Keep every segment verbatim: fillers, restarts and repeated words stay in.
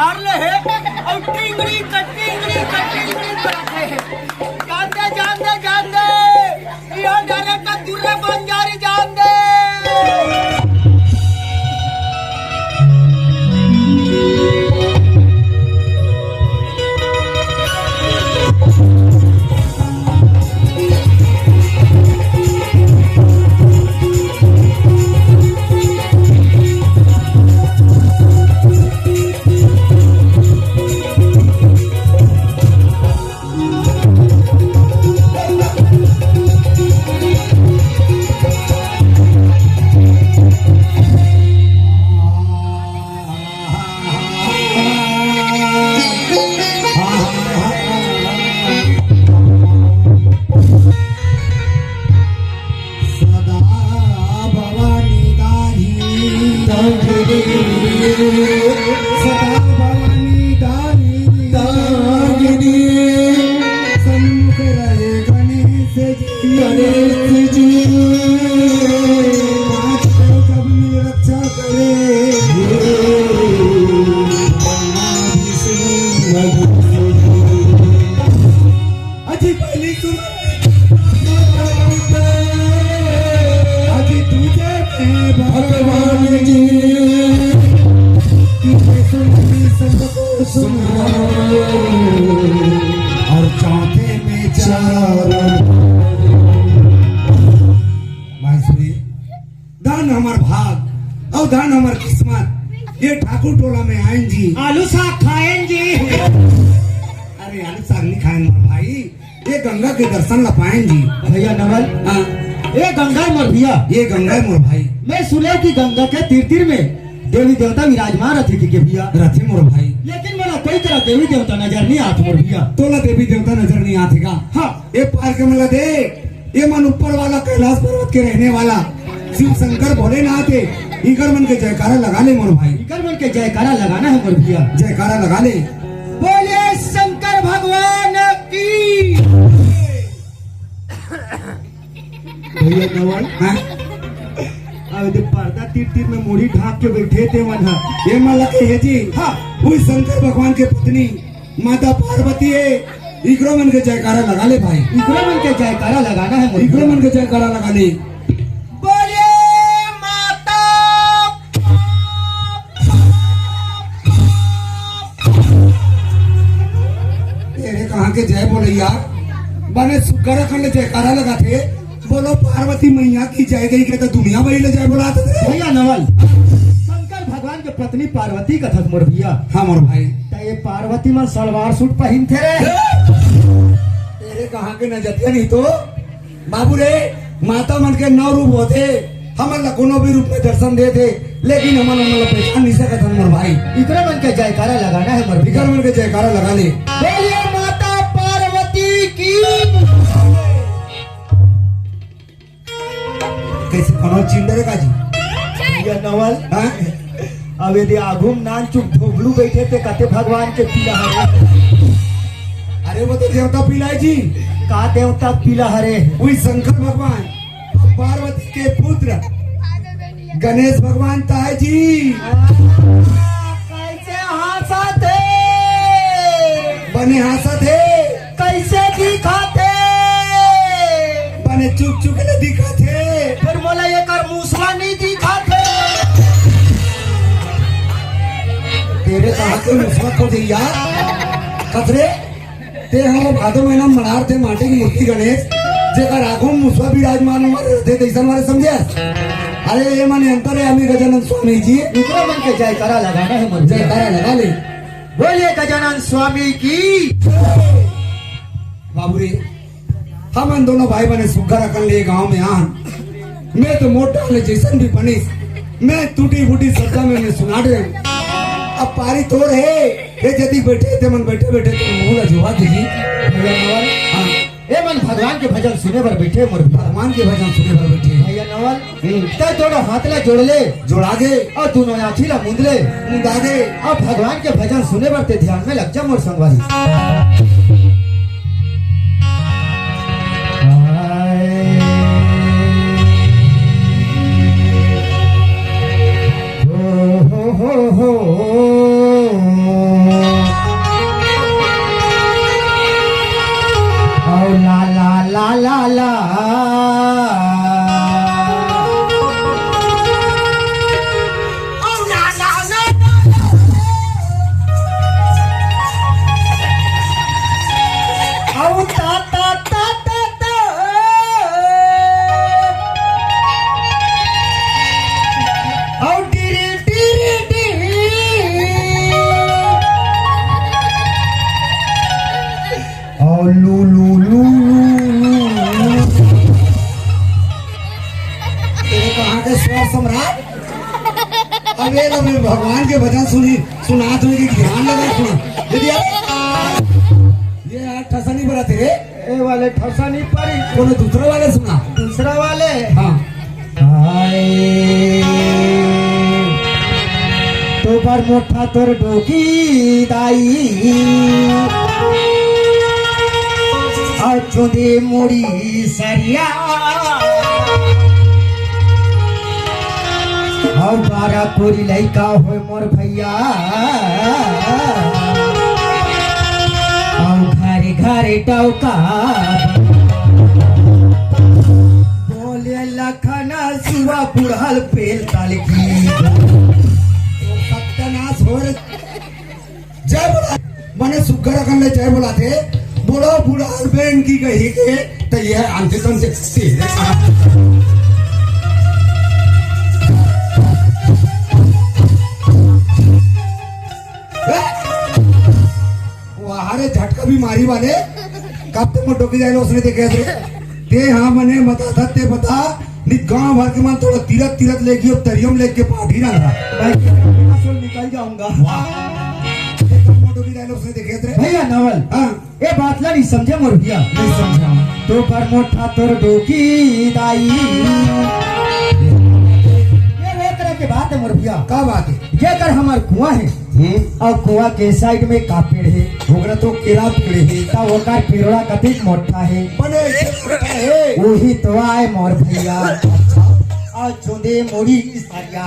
मार ले हे, अउ टिंगरी का टिंगरी का टिंगरी करत हे। जान दे, जान दे, जान दे। ये डायरेक्टर दुर्गा बंजारी जान दे। सदा भवानी दाई दागिनी, सदा भवानी दाई दागिनी, सन्मुख रहे गणेश जी, गणेश जी, पाँच को जब में रक्षा करे। ब्रह्मा विष्णु महेश। अजी पहली सुन, अजी तुझे मैं भगवान जी, तुझे सुन भी सबको सुन, और चौथे में चार। बांसुरी, धन हमर भाग अउ धन हमर किस्मत, ये ठाकुर टोला में आयन जी। आलू साग खायन जी। अरे आलू साग नहीं खायन मोर भाई, ये गंगा के दर्शन ला पायन जी। भैया नवल, हाँ। ये गंगा है मोर भैया। ये गंगा है मोर भाई। मैं सुने कि गंगा के तीर तीर में देवी देवता विराजमान रथे कि के भैया। रथे मोर भाई। लेकिन मोला कोई तरह देवी देवता नजर नहीं आत मोर भैया। तोला देवी देवता नजर नहीं आथे का? हाँ। ये पार के मन ला देख, ये मन ऊपर वाला कैलाश पर्वत के रहने वाला शिव शंकर भोलेनाथ हे। इकर मन के जयकारा लगा ले मोर भाई। इकर मन के जयकारा लगाना है मोर भैया। जयकारा लगा ले। बोलिए शंकर भगवान की। भैया नवल, हाँ? अब ये पर्दा तीर तीर में मुड़ी ढांक के बैठे ते मन ह। ये मन ला कहे जी, हाँ। वही शंकर भगवान के पत्नी माता पार्वती हे। इकरो मन के जयकारा लगा ले भाई। इकरो मन के जयकारा लगाना है मोर इकरो भैया। मन के जयकारा लगा ले। बोलिए माता। तेरे कहाँ के जय बोले यार? बने सुग्घर अकन ले जयकारा लगाथे। बोलो पार्वती मैया की जय, गई के तो दुनिया भरी ले जय बोलात हे। भैया नवल, शंकर भगवान के पत्नी पार्वती कथस मोर भैया। हाँ मोर भाई। त ये पार्वती मन सलवार सूट पहिनथे रे। तेरे कहाँ के नजरिया नहीं तो बाबू रे, माता मन के नौ रूप होथे, हमन ला कोनो भी रूप में दर्शन देथे, लेकिन हमन ओमन ला पहचान नहीं सकत हन मोर भाई। इकरे मन के जयकारा लगाना है मोर इकर मन के जयकारा लगा ले। बोलिए माता पार्वती की। कैसे कोनो चिंदर का जी? भैया नवल। हाँ? अब यदि आघू म नान चुक धोबलू बैठे ते कथे भगवान के पीला हरे। अरे वो तो देवता पीला है जी। का देवता पीला हरे? वही शंकर भगवान, पार्वती के पुत्र गणेश भगवान ताय जी। कैसे हंसत हे? बने हंसत हे। कैसे दिखत हे? बने चुक चुक ले दिखत हे। फिर मोला एकर मुसवा नहीं दिखत हे। तेरे कहा के मुसवा को दे यार। कतरे, ते हम भादो महीना में मनार थे माटी की मूर्ति गणेश, जेकर आगू में मुसवा विराजमान हमारे रथे, तैसन हमारे समझे। अरे ये मन अंतर्यामी गजानन स्वामी जी। इकरो मन के जयकारा लगाना है मन। जयकारा लगा ले। बोलिए गजानन स्वामी की। बाबू रे, हमन दोनों भाई बने सुग्घर अकन ले गांव में आन। मैं तो मोटा ले जैसन भी बनिस, मैं टूटी फूटी शब्दा में मैं सुना दे। अब पारी तोर हे, हे जदी बैठे ते मन बैठे बैठे तो मुंह ला जुआ दीजिए। भैया नवल, हाँ। ए मन भगवान के भजन सुने बर बैठे मोर भैया। भगवान के भजन सुने बर बैठे। भैया नवल, हम्म। ते दोनों हाथ ला जोड़ ले। जोड़ा गे। अउ दोनों आँखी ला मूंद ले। मूंदा गे। अब भगवान के भजन सुने बर ते ध्यान में लग जा मोर संगवारी। हाय। हो, हो, हो, हो। कहाँ के स्वर सम्राट? अबे, अबे भगवान के भजन सुनी, सुनात होही कि ध्यान लगा सुना। ये दिया? ये यार ठसा नहीं बरत हे रे। ए वाले ठसा नहीं परी। कोनो दूसरा वाले सुना। दूसरा वाले। हाँ। हाय। तो बर मोठा तोर डोकी दाई। अउ चुंदी मुड़ी सरिया। अउ बारा कोरी लइका होय मोर भैया। अउ घरे घरे डौका। बोले लखना सुआ बुढ़ल पेल ताल की। तो सत्यानाश हो रे। जय बोला, मने सुग्घर अकन ले जय बोलाथे, बूढ़ा बूढ़ा बेंगी कही के, त ये आंधी तन से तेरे साथ। वाह रे झटका बीमारी वाले, कब तक मोटो की जाए उसने देखे थे। ते हाँ मने बता था, ते बता, नित गांव भर के मन थोड़ा तीरथ तीरथ लेके अब तरियम लेके पाठी रंगा। भाई, मैं निकल जाऊंगा। वाह। ये कब मोटो की जाए उसने देखे थे। भैया नवल। हाँ। ए बात ला नहीं समझे मोर भैया। नहीं समझा। तो बर मोठा तोर डोकी दाई। ये वे तरह के बात है मोर भैया। का बात है? जेकर हमर कुआं है। हम्म। अउ कुआं के साइड में का पेड़ है? ओकरा तो केरा पेड़ है। त ओकर पेड़वा कतिक मोठा है। बने मोठा है। वही तो आय मोर भैया। अच्छा। अउ चुंदी मुड़ी सरिया।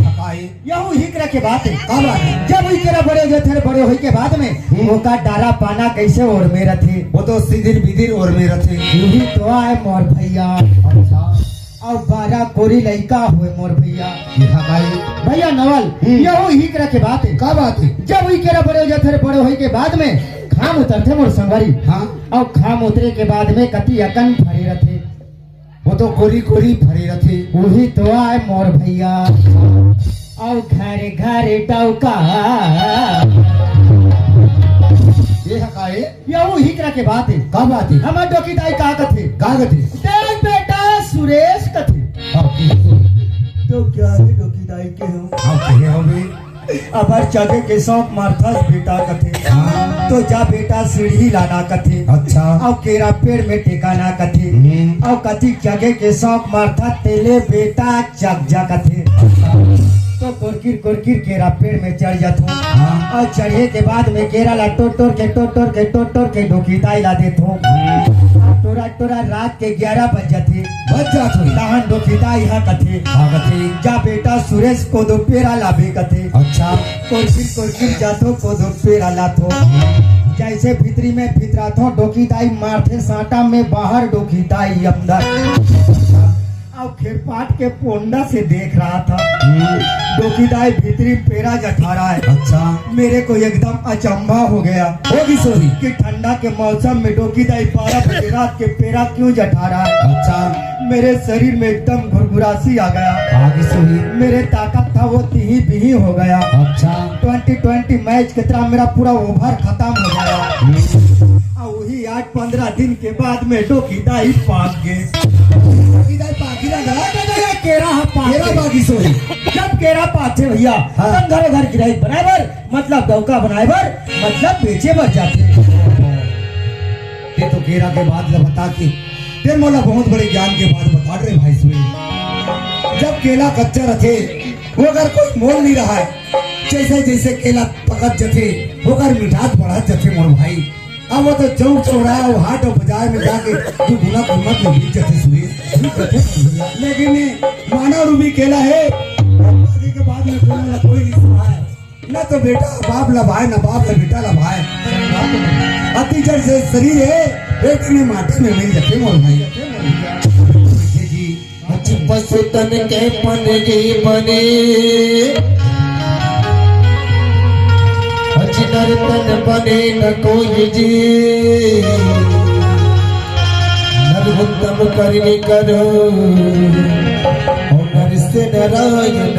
हकाई। यहू ही तरह के बात है। का बात है? जब वही केरा बड़े हो जाथे, बड़े होई के बाद में हम्म। ओकर डारा पाना कैसे ओर में रथे? वो तो सिदिर बिदिर ओर में रथे। यही तो आय मोर भैया। अच्छा। अउ बारा कोरी लइका होय मोर भैया। ये हकाई। भैया नवल, हम्म। यहू ही तरह के बात है। का बात है? जब वही केरा बड़े हो जाथे, बड़े होई के बाद में घाम उतरथे मोर संगवारी। हाँ। अउ घाम उतरे के बाद में कति अकन फरे रथे। वो तो कोरी कोरी फरे रथे। वही तो आय मोर भैया। अउ घरे घरे डौका। ये हकाए? यहू ही तरह के बात है। का बात है? हमर डोकी दाई का कथे? का कथे? देख बेटा सुरेश कथे। हाँ, की तो। तो क्या है डोकी दाई के हो? हाँ, कहे हो बे। अबर चघे के शौक मारथस बेटा कथे। हाँ। तो जा बेटा सीढ़ी लाना कथे। अच्छा। अउ केरा पेड़ में टेकाना कथे। हम्म। अउ कति चघे के शौक मारथस तेले बेटा चघ जा कथे। अच्छा। तो कोरकिर कोरकिर केरा पेड़ में चढ़ जाथो। हाँ। अउ चढ़े के बाद में केरा ला टोर टोर के, टोर टोर के, टोर टोर के डोकी दाई ला देथो। हम्म। अउ टोरा टोरा रात के ग्यारह बज जाथे। बज जात होही। तहन डोकी दाई हा कथे। हाँ, कथे। जा बेटा सुरेश कोदो पेरा लाबे कथे। अच्छा। कोरकिर कोरकिर जाथो कोदो पेरा लाथो। जैसे भीतरी में भीतराथो डोकी दाई मारथे साटा में बाहर डोकी दाई अंदर। अब खेरपाट के पोंडा से देख रहा था। हम्म। डोकी दाई भीतरी पेरा जठा रहा है। अच्छा। मेरे को एकदम अचंभा हो गया। होगी सोही। कि ठंडा के मौसम में डोकी दाई बारह बजे रात के पेरा क्यों जठा रहा है? अच्छा। मेरे शरीर में एकदम घुरघुरासी आ गया। आगे सोही। मेरे ताकत था वो तिही बिही हो गया। अच्छा। ट्वेंटी ट्वेंटी मैच के तरह मेरा पूरा ओवर खत्म हो गया। हम्म। और वही आठ पंद्रह दिन के बाद में डोकी दाई पाक गए। डोकी दाई पाक ही ना गया। अरे, अरे, अरे, केरा हा पाक केरा गए। पाकी सोही। जब केरा पाथे भैया, हाँ। तब घरे घर गिराई बनाए बर, मतलब डौका बनाए बर, मतलब बेचे बर जाथे। ते तो केरा के बात ल बता के, ते मोला बहुत बड़े ज्ञान के बात बता रे भाई सुन। जब केला कच्चा रथे, वो अगर कोई मोल नहीं रहा है, जैसे जैसे केला पकत जथे, ओकर मिठास बढ़त जथे मोर भाई। अब वो तो चौक चौराहा और हाट और बाजार में जाके दुगुना कीमत में बिक जथे सुरेश। लेकिन मानव रूपी केला है, शादी के बाद में बोला कोई नहीं सुना है। न तो बेटा बाप ला भाए, न बाप ला बेटा ला भाए। अति जड़ से शरीर है, एक दिन माटी में मिल जाते मोर भाई। अच पशु तन के पन गे बने, अच नर तन बने न कोई जी। नर उत्तम करनी करो, और नर से नारायण।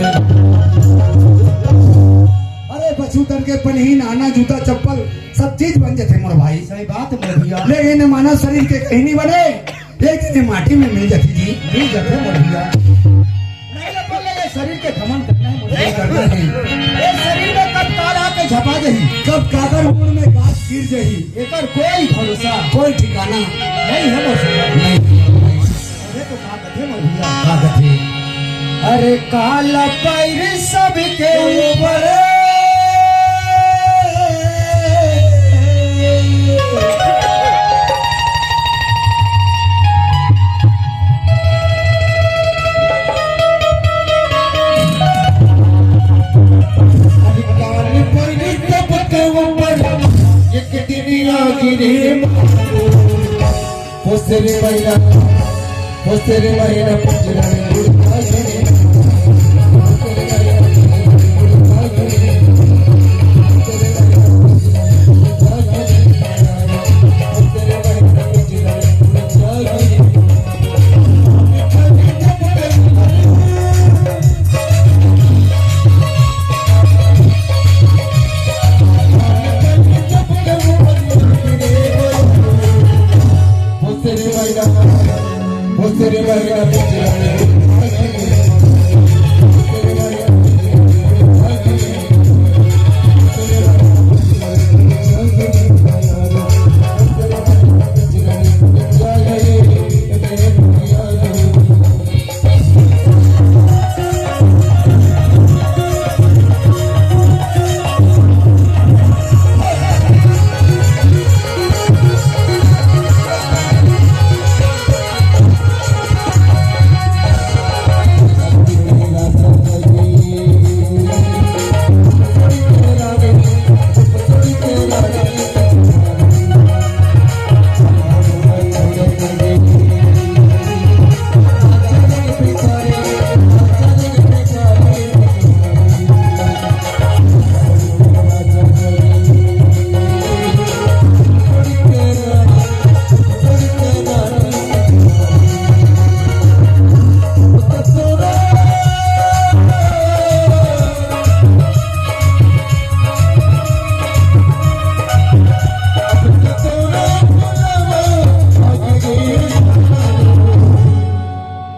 अरे पशु तन के पन ही नाना जूता चप्पल सब चीज बन जथे मोर भाई। सही बात है मोर भैया। लेकिन मानव शरीर के कहीं नहीं बने, एक दिन माटी में मिल जाती जी। मिल जाते मोर भैया। घमंड करना हे मोर। नहीं करना हे। ए शरीर में कब काल आके झपा जाही। कब काकर मुड़ में गाज गिर जाही। एकर कोई भरोसा। कोई ठिकाना। नहीं हे मोर। नहीं। अरे तो का कथे मोर भैया? का कथे? अरे काला पैर सबके ऊपर।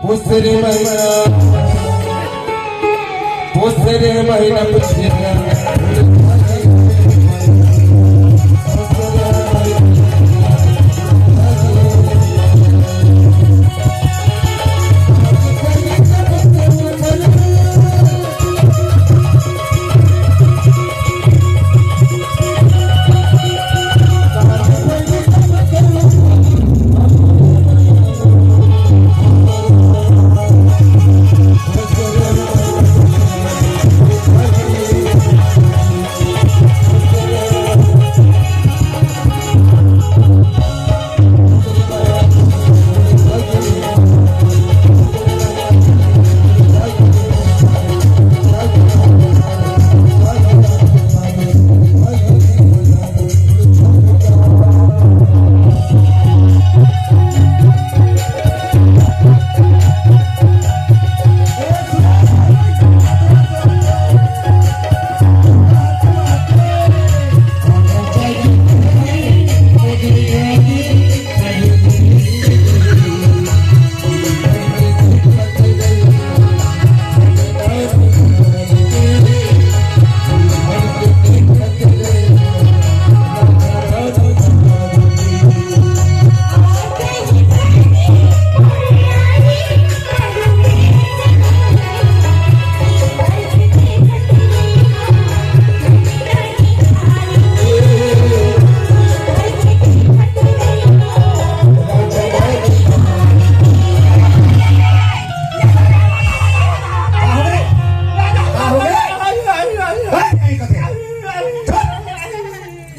पुसरे महीना, पुसरे महीना, पुसरे महीना।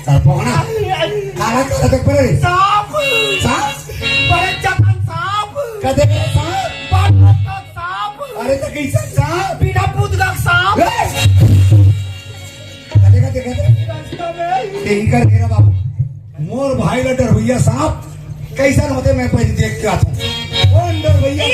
सर पकड़ा। काला काला देख पड़े। सांप। सांप। बड़े चतन सांप। कदे सांप। बड़ चतन सांप। अरे तो कैसे सांप? बिना पूत का सांप। ए! कदे कदे कदे। रास्ता में। यही कर मेरा बाबू। मोर भाई ला डरवैया सांप कैसन होथे, मैं पहले देख के आथंव। कौन डरवैया?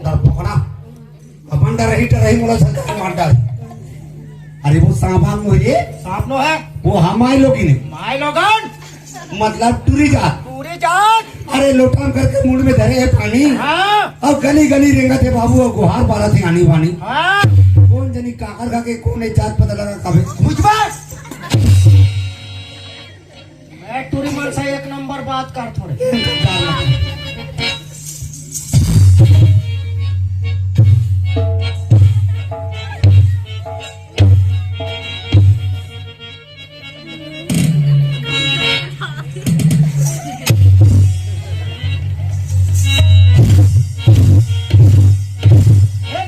डरपोकना, अपन डरही डरही मोला सरकार मार डाल। अरे वो सांप आम हो रे। सांप नो है। वो हम माई लोगिन है। माई लोगन। मतलब टूरी जात। टूरी जात। अरे लोटा म करके मुड़ में धरे है पानी। हाँ। अउ गली गली रेंगत हे बाबू अउ गोहार पारत हे आनी बानी। हाँ। कोन जनी काकर खा के कोन ए जात पता लगा कबे। कुछ बस। मैं टूरी मन से एक नंबर बात कर थोड़े। ए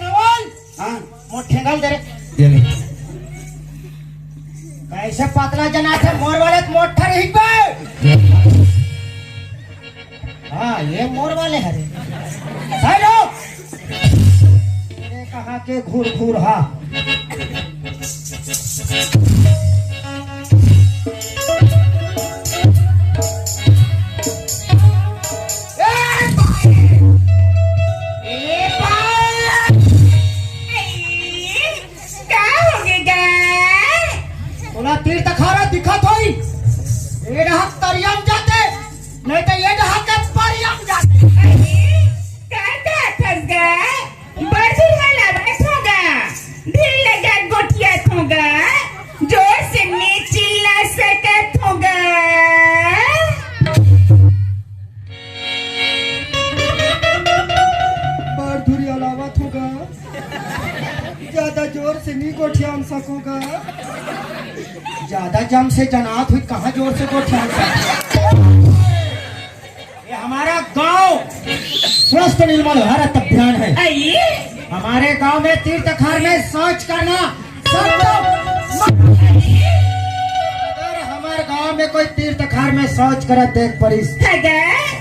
नवल, हाँ। मोर ठेंगा ल दे रे। ये ले। कैसे पतला जना थे मोर वाले त मोर ठर हिक बे। हाँ, ये मोर वाले हरे। हेलो। ये कहाँ के घूर घूर हा? का होगे गा? तोला तीर तखारा दिखत होई। ए डहक तरियम जाते, नहीं तो ये डहक के परियम जाते। अरे, का कहत हस गा? बड़ दुल्हा लावत होगा, भीड़ लगा गोठियात होगा, जोर से नी चिल्ला सकत होगा। बड़ दुल्हा लावत होगा, ज्यादा जोर से नी गोठियान सकोगा। ज्यादा जम से जनात हुई, कहाँ जोर से गोठियान सकोगा? ये हमारा गांव स्वस्थ निर्मल भारत अभियान है। अई? हमारे गांव में तीर्थ खार में शौच करना सब लोग मना है। अगर हमारे गांव में कोई तीर्थ खार में शौच करत देख परिस, है गा?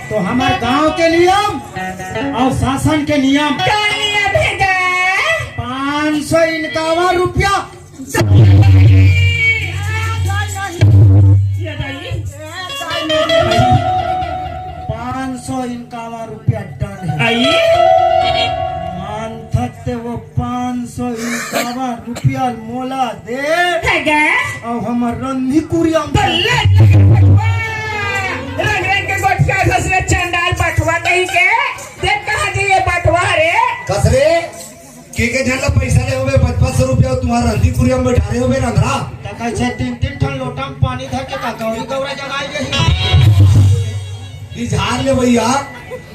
तो हमारे गांव के नियम और शासन के नियम, का नियम है गा? पाँच सौ इक्यावन रुपया। पाँच सौ इक्यावन रुपया done है। अई? मानथस ते वो पाँच सौ इक्यावन रुपया मोला दे। है गा? अउ हमर रंधी कुरिया में बल्ले। रंग रंग के गोठियात हस रे चंडाल बठवा कही के। देख कहाँ जाइए बठवा रे। कस रे? के के झन ला पैसा ले होबे, पाँच पाँच सौ रुपया तुम्हारा रंधी कुरिया में बैठा रहे होबे रंधरा। त कैसे तीन तीन ठन लोटा में पानी धर के का गौरी गौरा जगाई रही? इजहार ले भैया,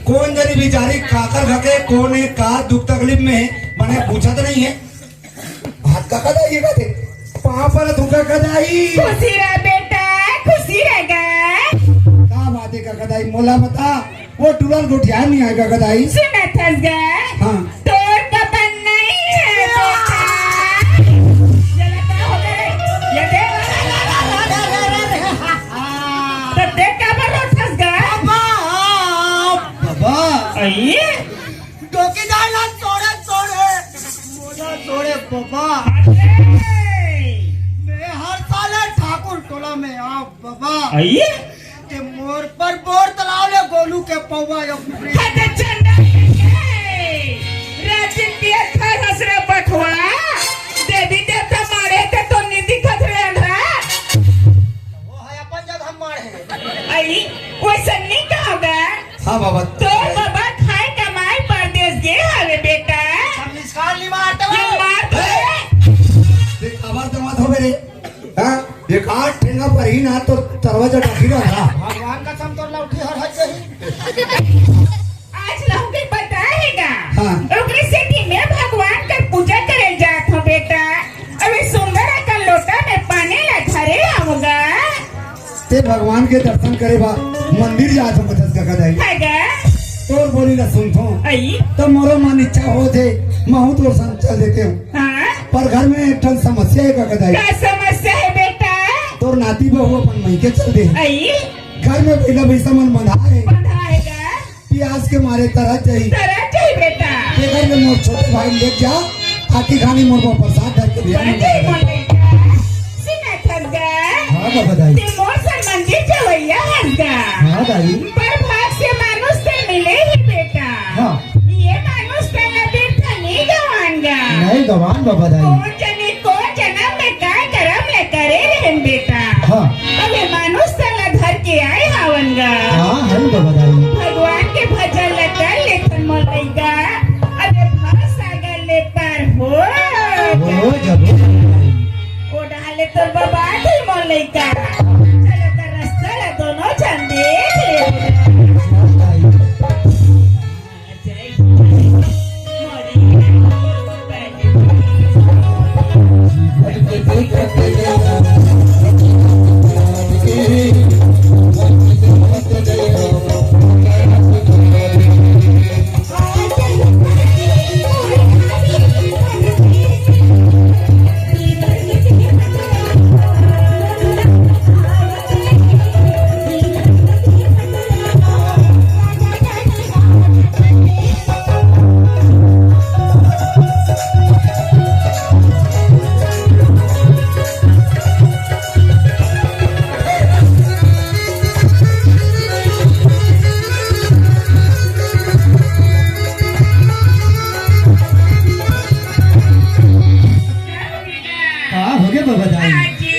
कोन जनी बिचारी काकर खा के कोन हे का दुख तकलीफ में हे, मने पूछत नहीं है। हाथ का कदा ये कहते, पाँव पर धुका कदाई। खुशी रह बेटा, खुशी रह गा। का बात है का कदाई, मोला बता। वो टूरा ल गोठियाय नइ आय का कदाई? सुनत हस गा? हाँ। तोर कपन नइ हे बेटा। ये ले का हो गे? ये देख। त देख काबर रोथस गा? बाबा, बाबा। अई? डोकी दाई ला छोड़े, छोड़े। मोला छोड़े बाबा। अरे! मैं हर साल ठाकुर टोला में आव बाबा। अई? ते मोर पर बोर तलाव ले गोलू के पौवा या कुकरी। हद चंदा के। राजिन पिया खा हसरे बठवा। देवी देवता मारे ते तो नी दिखत रे अंधरा। वो है अपन जगह मारे। अई, वैसे नी कहा गा। हाँ बाबा। तोर बाबा खाए कमाए परदेस गे हवे बेटा। हम निस्कार नी मारते हो। नी मारते। ए! देख, आवाज दमात हो मेरे। हाँ, बेकार ठेंगा पर ही ना तो दरवाजा डाकी ना था। भगवान कसम तोर लौठी हर हट गई। आज लौकी बताएगा। हाँ। ओकरे सेती मैं भगवान कर पूजा करे जात हूँ बेटा। अबे सुंदर अकन लोटा में पानी ला धरे आऊंगा। ते भगवान के दर्शन करे बा मंदिर जात हो कथस का कदाई। है गा? तोर बोली ला सुनथो। अई? तो मोरो मन इच्छा होत हे, महू तोर संग चल देते हूँ। हाँ? पर घर में एक ठन समस्या हे का कदाई। का समस्या हे बेटा? तोर नाती बहू अपन मइके चल दे। अई? घर में पहिला भैसा मन बंधा हे। बंधा हे गा? पियास के मारे तरस जाही। तरस जाही बेटा। तेकर ले मोर छोटे भाई ले जा, आती खानी मोर बर प्रसाद धर के भेज। बंधे मोर बेटा। सुनत हस गा? हाँ, बाबा दाई। ते मोर सन मंदिर जवैया हस गा। हाँ, दाई। पर भाग से मानुष ते मिले ही बेटा। हाँ। ये मानुष ते न बिरथा नी गवान गा। नहीं गवान, बाबा दाई। कोन जनी, कोन जनम में तोर बर्बाद ही मोर लइका। चलो, कर रस्ता ला दोनों झन देख ले। का होगे बबा दाई?